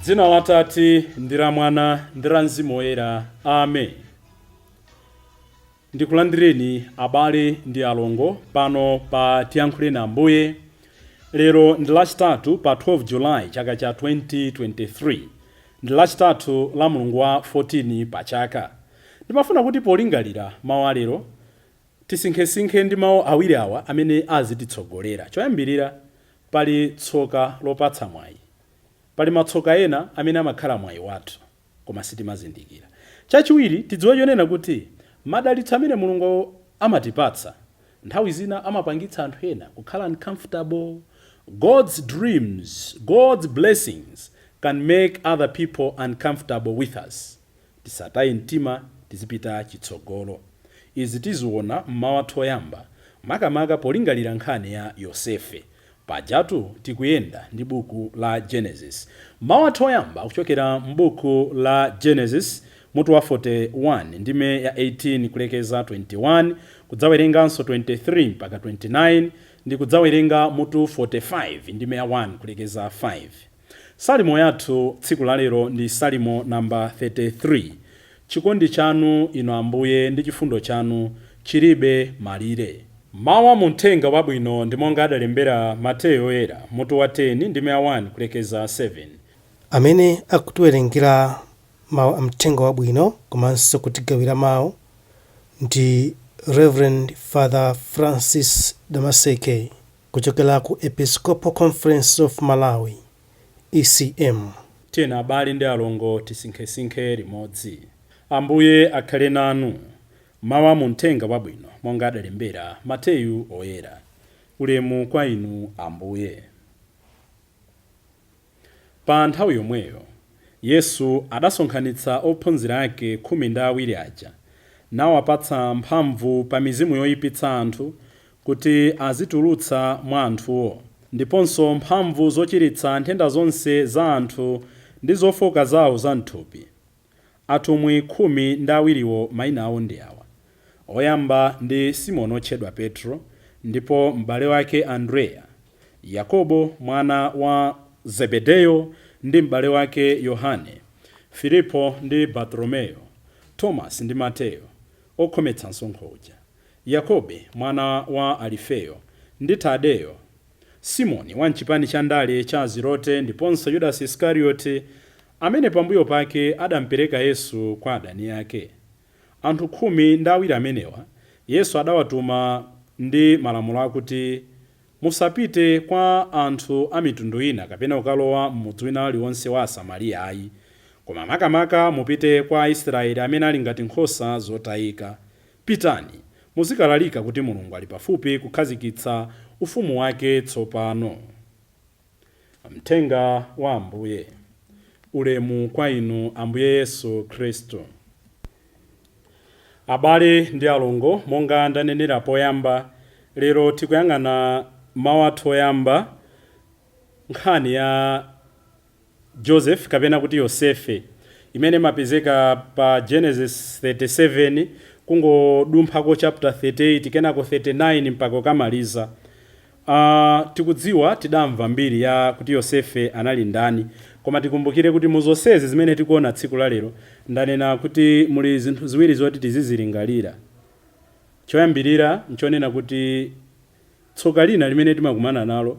Dzina la Tate ndi la Mwana ndi la Mzimu Woyera. Amen. Ndikulandireni abale ndi alongo pano pa Tiyankhuleni Ambuye. Lero ndi Lachitatu pa 12 July chaka cha 2023. Ndi Lachitatu la mulungu wa 14 pa chaka. Ndimafuna kuti polingalira mawu alero tisinkhesinkhe ndi mawu awiri awa amene azititsogolera. Choyambirira, pali tsoka lopatsa mwayi. Pali matsoka ena amene amakhala mwayi wathu koma sitimazindikira. Chachiwiri, tidziwe chonena kuti madalitso amene Mulungu amatipatsa nthawi zina amapangitsa anthu ena kukhala uncomfortable. God's dreams, God's blessings can make other people uncomfortable with us. Tisataye mtima, tizipita chitsogolo. Izi tiziona mmawu athu oyamba, makamaka polingalira nkhani ya Yosefe. Pajatu tikuyenda ndi buku la Genesis. Mawu athu oyamba akuchokera m'buku la Genesis mutu wa 41 ndime ya 18 kulekeza 21, kudzawerenganso 23 mpaka 29 ndi kudzawerenga mutu 45 ndime ya 1 kulekeza 5. Salimo yathu tsiku la lero ndi Salimo namba 33. Chikondi chanu, inu Ambuye, ndi chifundo chanu chilibe malire. Mawu a mu Mthenga Wabwino ndi monga adalembera Mateyo Woyera, mutu wa 10 ndime ya 1 kulekeza 7. Amene akutiwerengera mawu a Mthenga Wabwino komanso kutigawira mawu ndi Reverend Father Francis Damaseke kuchokera ku Episcopal Conference of Malawi, ECM. Tiyeni abale ndi alongo tisinkhesinkhe limodzi. Ambuye akhale nanu. Mawu a mu Mthenga Wabwino monga adalembera Mateyu Oyera. Ulemu kwa inu Ambuye. Pa nthawi yomweyo Yesu adasonkhanitsa ophunzira ake 12 aja, nawapatsa mphamvu pa mizimu yoipitsa anthu kuti azitulutsa mwa anthuwo, ndiponso mphamvu zochiritsa nthenda zonse za anthu ndi zofooka zao za m'thupi. Atumwi 12wo maina ao ndi awa: Oyamba ndi Simoni wotchedwa Petro, ndipo m'bale wake Andreya, Yakobo mwana wa Zebedeyo ndi m'bale wake Yohane, Filipo ndi Bartolomeyo, Tomasi ndi Mateyo, okhometsa msonkho uja, Yakobe mwana wa Alifeyo ndi Tadeyo, Simoni wa m'chipani cha ndale cha Azilote ndiponso Yudasi Isikarioti amene pambuyo pake adampereka Yesu kwa adani ake. Anthu 12 amenewa, Yesu adawatuma ndi malamulo akuti, Musapite kwa anthu a mitundu ina kapena kukalowa m'mudzi wina uliwonse wa Asamariya ai. Koma makamaka mupite kwa Aisraele amene ali ngati nkhosa zotayika. Pitani, muzikalalika kuti Mulungu ali pafupi kukhazikitsa ufumu wake tsopano. Mthenga wa Ambuye. Ulemu kwa inu Ambuye Yesu Khristu. Abale ndi alongo, monga ndanenera poyamba, lero tikuyang'ana mawu athu oyamba, nkhani ya Joseph kapena kuti Yosefe, imene imapezeka pa Genesis 37 kungodumphako chapter 38 kenako 39 mpaka kukamaliza. Tikudziwa, tidamva mbiri ya kuti Yosefe anali ndani, koma tikumbukire kuti mu zonsezi zimene tikuona tsiku la lero, ndanena kuti muli zinthu ziwiri zoti tizizilingalira. Choyambirira nchonena kuti tsoka lina limene timakumana nalo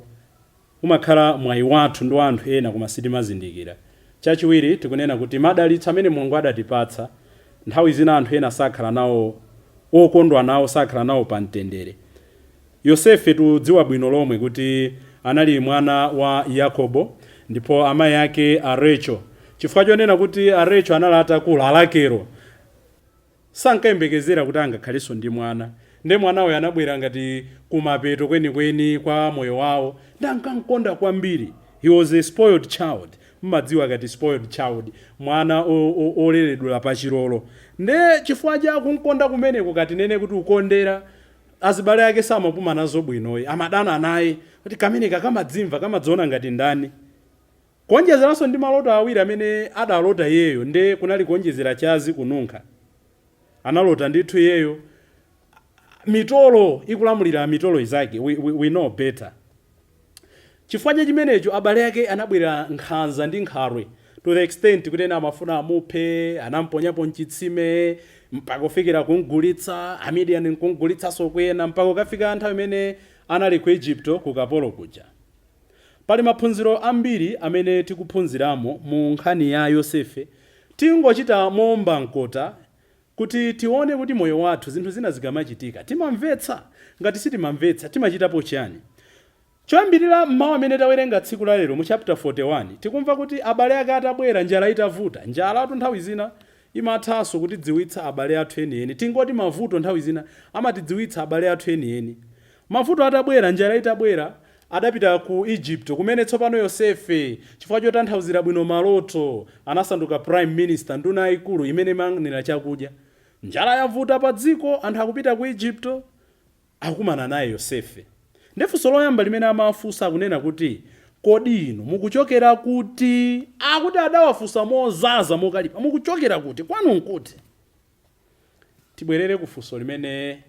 umakhala mwayi wathu ndi wa anthu ena koma sitimazindikira. Chachiwiri, tikunena kuti madalitso amene Mulungu adatipatsa, nthawi zina anthu ena sakhala nawo okondwa nawo, sakhala nawo pa mtendere. Yosefe tudziwa bwino lomwe kuti anali mwana wa Yakobo ndipo amayi ake a Rachel. Chifukwa chonena kuti a Rachel anali atakula, a Rakelo sankayembekezera kuti angakhalenso ndi mwana. Nde mwanayo anabwera ngati kumapeto kwenikweni kwa moyo wawo nde ankamkonda kwambiri. He was a spoiled child. Mmadziwa kati spoiled child, mwana oleredwera pachilolo. Nde chifukwa cha kumkonda kumeneko, katinene kuti ukondera, azibale ake samapuma nazo bwinoyi, amadana naye kuti kameneka kamadzimva, kamadziona ngati ndani. Kuonjezeranso ndi maloto awiri amene adalota iyeyo, nde kunali kuonjezera chazi kununkha. Analota ndithu iyeyo mitolo ikulamulira mitolo izake. We know better. Chifukwa cha chimenecho abale ake anabwera nkhanza ndi nkhalwe. To the extent kuti ena amafuna amuphe, anamponyapo mchitsime, mpaka kufikira kumgulitsa Amidiyani, nkumgulitsanso kwena, mpaka kukafika nthawi imene anali ku Egypto ku kapolo kuja. Pali maphunziro ambiri amene tikuphunziramo mu nkhani ya Yosefe. Tingochita momba mkota kuti tione kuti moyo wathu, zinthu zina zikamachitika, timamvetsa? Ngati sitimamvetsa, timachitapo chiyani? Choyambirira, mmawu amene tawerenga tsiku la lero mu chapter 41, tikumva kuti abale ake atabwera, njala itavuta, njala atu nthawi zina imathanso kutidziwitsa abale athu enieni. Tingoti mavuto nthawi zina amatidziwitsa abale athu enieni. Mavuto atabwera, njala itabwera, adapita ku Egypt, kumene tsopano Yosefe, chifukwa chotanthauzira bwino maloto, anasanduka prime minister, nduna yayikulu imene imayang'anira chakudya. Njala yavuta pa dziko, anthu akupita ku Egypto, akukumana naye Yosefe. Ndifunso loyamba limene amafunsa akunena kuti, "Kodi inu mukuchokera kuti?" Akuti adawafunsa mozaza, mokalipa, "Mukuchokera kuti? Kwanu nkuti?" Tibwerere ku funso limene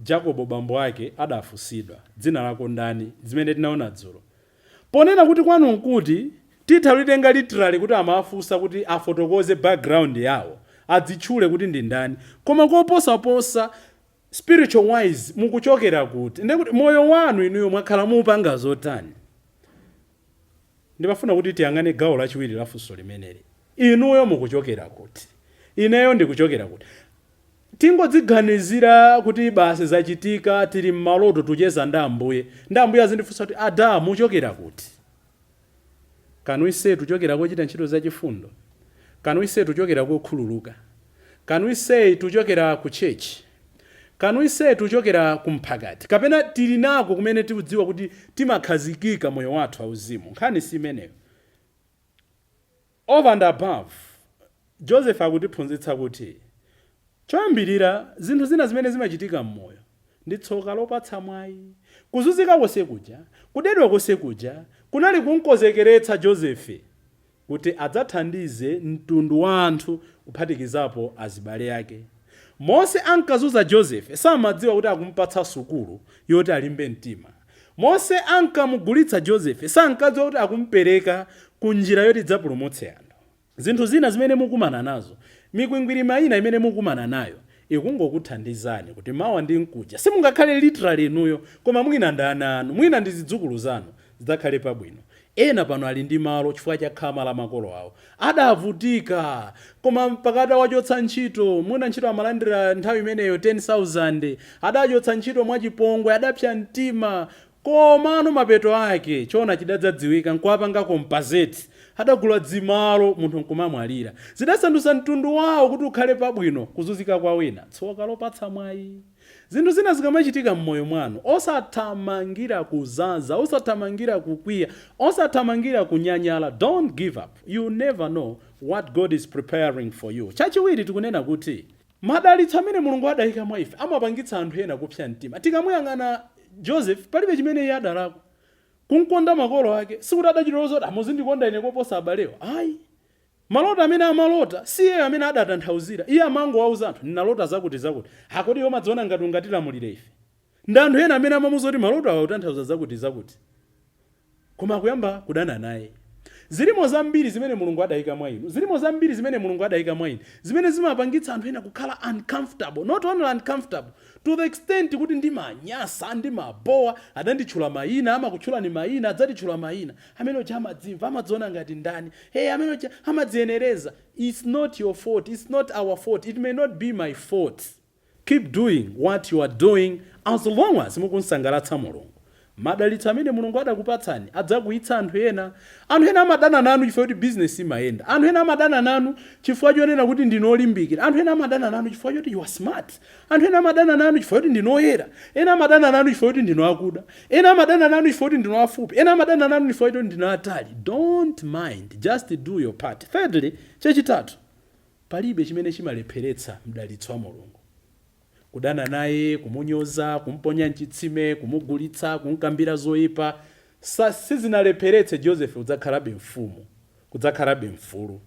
Jacobo bambo ake adafunsidwa, "Dzina lako ndani?" zimene tinaona dzulo. Ponena kuti "Kwanu nkuti?" titha kulitenga literally kuti amafunsa kuti afotokoze background yawo, adzitchule kuti ndi ndani, koma koposaposa, spiritual wise, mukuchokera kuti? Ndekuti moyo wanu inuyo mwakhala mupanga zotani? Ndimafuna kuti tiyang'ane gawo lachiwiri la funso limeneli. Inuyo mukuchokera kuti? Ineyo ndikuchokera kuti? Tingodziganizira kuti basi zachitika, tili mmaloto, tucheza ndi Ambuye, ndi Ambuye azindifunsa kuti, "Ada, muchokera kuti?" Can we say tuchokera kochita ntchito zachifundo? Can we say tuchokera kokhululuka? Can we say tuchokera ku church? Can we say tuchokera kumphakati, kapena tili nako kumene tikudziwa kuti timakhazikika moyo wathu auzimu? Nkhani si imeneyo. Over and above, Joseph akutiphunzitsa kuti choyambirira, zinthu zina zimene zimachitika m'moyo ndi tsoka lopatsa mwayi. Kuzunzika konse kuja, kudedwa konse kuja, kunali kunkozekeretsa Joseph kuti adzathandize mtundu wa anthu, kuphatikizapo azibale ake. Mose ankazunza Joseph, samadziwa kuti akumpatsa sukulu yoti alimbe mtima. Mose ankamugulitsa Joseph, sankadziwa kuti akumpereka ku njira yoti idzapulumutse anthu. Zinthu zina zimene mukumana nazo, mikwingwirima ina imene mukumana nayo, ikungokuthandizani kuti mawa ndi mkuja simungakhale literally inuyo, koma mwina ndi ana anu, mwina ndi zidzukulu zanu, zidzakhale pabwino. Ena pano ali ndi malo chifukwa cha khama la makolo awo. Adavutika, koma mpaka atawachotsa ntchito, mwina ntchito amalandira nthawi imeneyo 10,000, adachotsa ntchito mwachipongwe, adapsa mtima, komano mapeto ake chona chidadzadziwika, nkuwapanga compensate, adagula dzimalo, munthu nkumamwalira. Zidasandutsa mtundu wawo kuti ukhale pabwino, kuzunzika kwa wina. Tsoka lopatsa mwayi. Zinthu zina zikamachitika m'moyo mwanu, osathamangira kuzaza, osathamangira kukwiya, osathamangira kunyanyala. Don't give up. You never know what God is preparing for you. Chachiwiri, tikunena kuti madalitso amene Mulungu adayika mwa ife amapangitsa anthu ena kupsa mtima. Tikamuyang'ana Joseph, palibe chimene iye adalakwa. Kunkonda makolo ake, sikuti adachita zoti amuzindikonda ine koposa abalewa, ayi. Maloto amene amalota, si iye amene adatanthauzira. Iye amangowauza anthu, "Ndinalota zakuti zakuti." "Akodi iwe umadziona ngati ungatilamulire ife?" Ndi anthu ena amene amamuza kuti maloto awa akutanthauza zakuti zakuti, koma akuyamba kudana naye. Zilimo zambiri zimene Mulungu adayika mwa inu, zilimo zambiri zimene Mulungu adayika mwa inu zimene zimapangitsa anthu ena kukhala uncomfortable. Not only uncomfortable, to the extent kuti ndimanyasa, ndimabowa, adanditchula mayina, amakutchulani mayina, adzatitchula mayina. "Amene uja amadzimva, amadziona ngati ndani? Hey, amene uja amadziyenereza." It's not your fault. It's not our fault. It may not be my fault. Keep doing what you are doing as long as mukunsangalatsa Mulungu. Madalitso amene Mulungu adakupatsani adzakwiyitsa anthu ena. Anthu ena amadana nanu chifukwa choti business imayenda. Anthu ena amadana nanu chifukwa chonena kuti ndinu olimbikira. Anthu ena amadana nanu chifukwa choti you are smart. Anthu ena amadana nanu chifukwa choti ndinu oyera. Ena amadana nanu chifukwa choti ndinu akuda. Ena amadana nanu chifukwa choti ndinu afupi. Ena amadana nanu chifukwa choti ndinu atali. Don't mind, just do your part. Thirdly, chachitatu, palibe chimene chimalepheretsa mdalitso wa Mulungu. Kudana naye, kumunyoza, kumponya mchitsime, kumugulitsa, kumkambira zoyipa, sizinalepheretse Joseph kudzakhalabe mfumu, kudzakhalabe mfulu.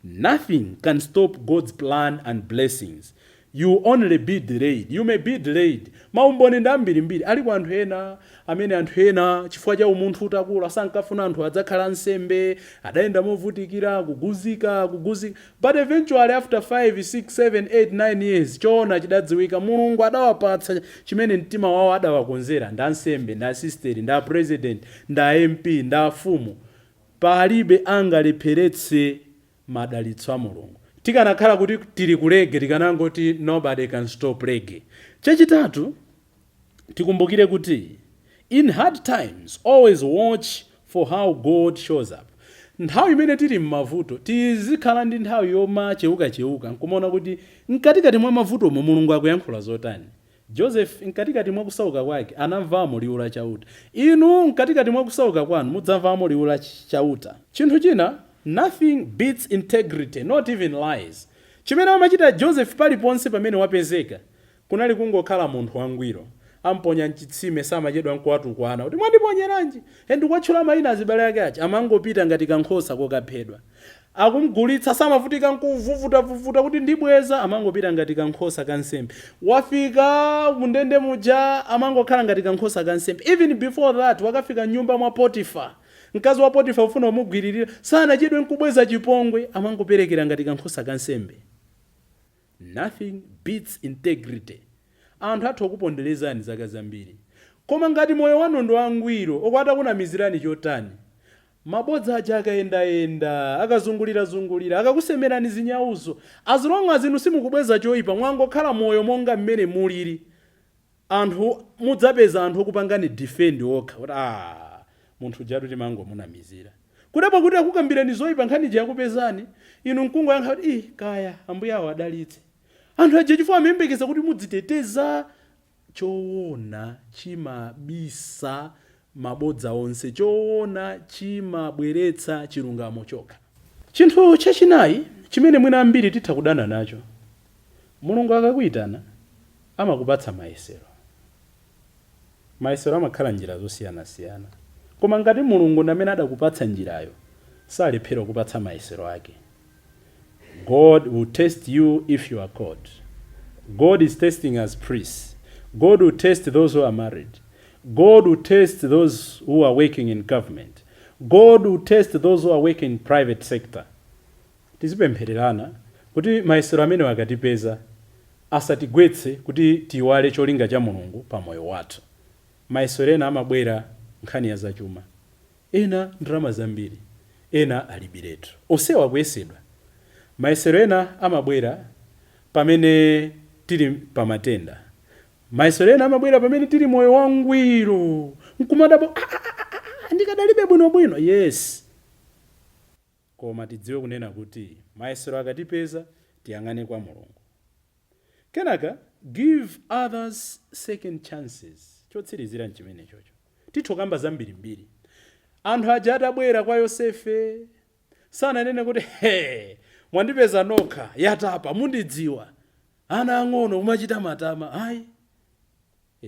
Nothing can stop God's plan and blessings. You only be delayed. You may be delayed. Maumboni ndi ambirimbiri. Aliko anthu ena amene anthu ena chifukwa cha umunthu utakula sankafuna anthu adzakhala nsembe, adayenda movutikira, kuguzika, kuguzika, but eventually after 5, 6, 7, 8, 9 years choona chidadziwika. Mulungu adawapatsa chimene mtima wawo adawakonzera. Ndi ansembe, ndi asisteri, ndi apresident, ndi MP, ndi afumu. Palibe angalepheretse madalitso a Mulungu. Tikanakhala kuti tili ku reggae, tikanangoti "Nobody can stop reggae." Chachitatu, tikumbukire kuti in hard times always watch for how God shows up. Nthawi imene tili m'mavuto, tizikhala ndi nthawi yomachewukachewuka nkumaona kuti mkatikati mwa mavutomo Mulungu akuyankhula zotani. Joseph mkatikati mwa kusauka kwake anamvamo liwu la Chauta. Inu mkatikati mwa kusauka kwanu mudzamvamo liwu la Chauta. Chinthu china, nothing beats integrity, not even lies. Chimene amachita Joseph paliponse pamene wapezeka kunali kungokhala munthu wangwiro. Amponya mchitsime, samachedwa nkuwatukwana kuti "Mwandiponyeranji?" Ndikuwatchula mayina azibale ake aja. Amangopita ngati kankhosa kokaphedwa. Akumgulitsa, samavutika nkuvuvutavuvuta kuti ndibweza. Amangopita ngati kankhosa kansembe. Wafika mundende muja, amangokhala ngati kankhosa kansembe. Even before that, wakafika mnyumba mwa Potifa, mkazi wa Potifa ufuna kumugwiririra, sanachedwe nkubweza chipongwe. Amangoperekera ngati kankhosa kansembe. Nothing beats integrity. Anthu atha kuponderezani zaka zambiri, koma ngati moyo wanu ndi wangwiro, okwata kunamizirani chotani, mabodza aja akayendayenda, akazungulirazungulira, akakusemerani zinyauzo, as long as inu simukubweza choyipa, mwangokhala moyo monga mmene mulili, anthu mudzapeza anthu okupangani defend okha kuti "Ah, munthu ujatu timangomunamizira." Kudabwa kuti akukambirani zoyipa, nkhani yakupezani inu mkungoyankha kuti "Ih, kaya, Ambuye awo adalitse." Anthu aja chifukwa amayembekeza kuti mudziteteza. Choona chimabisa mabodza onse. Choona chimabweretsa chilungamo chokha. Chinthu chachinayi chimene mwina ambiri titha kudana nacho, Mulungu akakuyitana amakupatsa mayesero. Mayesero amakhala njira zosiyanasiyana, koma ngati Mulungu ndi amene adakupatsa njirayo, salephera kupatsa mayesero ake. God will test you if you are called. God is testing as priests. God will test those who are married. God will test those who are working in government. God will test those who are working in private sector. Tizipemphererana kuti mayesero amene akatipeza asatigwetse kuti tiyiwale cholinga cha Mulungu pa moyo wathu. Mayesero ena amabwera nkhani ya zachuma, ena ndalama zambiri, ena alibiretu, onsewa kuyesedwa. Mayesero ena amabwera pamene tili pamatenda. Mayesero ena amabwera pamene tili moyo wangwiro, nkumadabwa, "Ah, ah, ah, ah, ndikadalibe bwinobwino?" Yes, koma tidziwe kunena kuti mayesero akatipeza, tiyang'ane kwa Mulungu. Kenaka, give others second chances. Chotsirizira nchimene chocho. Titha zambirimbiri. Anthu aja atabwera kwa Yosefe, sananene kuti "He, mwandipeza nokha, yatapa, mundidziwa, ana ang'ono kumachita matama." Ayi.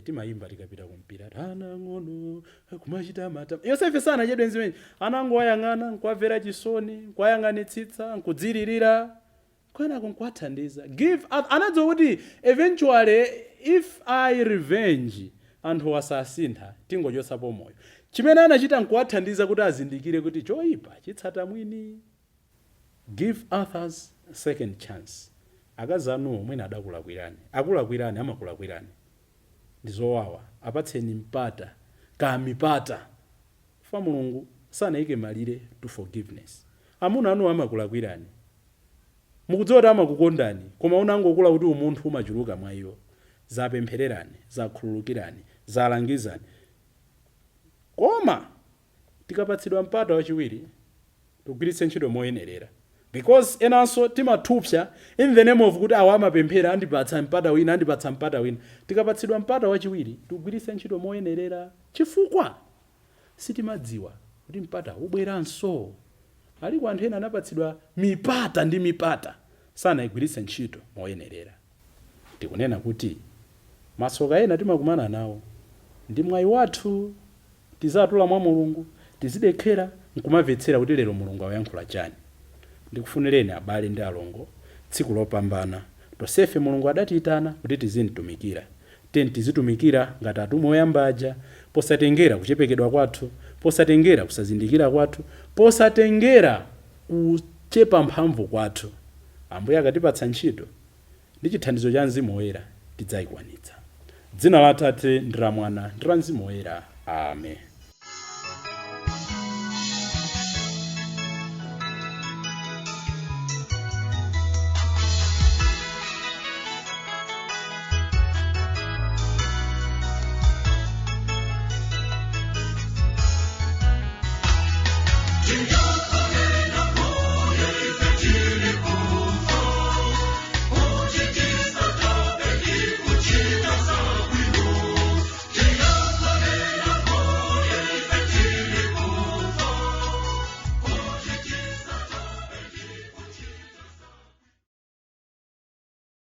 Timayimba tikapita kumpira, "Ana ang'ono kumachita matama." Yosefe sanachedwe nzimene. Anangoyang'ana, nkuwamvera chisoni, nkuwayang'anitsitsa, nkudziririra, kenako nkuwathandiza. Give anadziwa kuti eventually if I revenge, anthu asasintha, tingochotsapo moyo. Chimene anachita nkuwathandiza kuti azindikire kuti choyipa chitsata mwini. Give others second chance. Akazi anuwo mwina adakulakwirani, akulakwirani, amakulakwirani, ndi zowawa. Apatseni mpata, kamipata fa. Mulungu sanayike malire to forgiveness. Amuna anuwo amakulakwirani, mukudziwa kuti amakukondani, koma unangokula kuti umunthu umachuluka mwa iwo. Zapemphererani, zakhululukirani, zalangizani. Koma tikapatsidwa mpata wachiwiri, tigwiritse ntchito moyenerera, because enanso timathupsa in the name of kuti awa amapemphera, andipatsa mpata wina, andipatsa mpata wina. Tikapatsidwa mpata wachiwiri, tigwiritse ntchito moyenerera, chifukwa sitimadziwa kuti mpata ubweranso. Aliko anthu ena anapatsidwa mipata ndi mipata, sanayigwiritse ntchito moyenerera. Tikunena kuti masoka ena timakumana nawo ndi mwayi wathu. Tizatula mwa Mulungu, tizidekhera nkumamvetsera kuti lero Mulungu akuyankhula chani. Ndikufunireni abale ndi alongo tsiku lopambana. Tonsefe Mulungu adatiyitana kuti tizimtumikira. Tiyeni tizitumikira ngati atumwi oyamba aja, posatengera kuchepekedwa kwathu, posatengera kusazindikira kwathu, posatengera kuchepa mphamvu kwathu. Ambuye akatipatsa ntchito, ndi chithandizo cha Mzimu Woyera tidzayikwanitsa. Dzina la Atate ndi la Mwana ndi la Mzimu Woyera. Amen.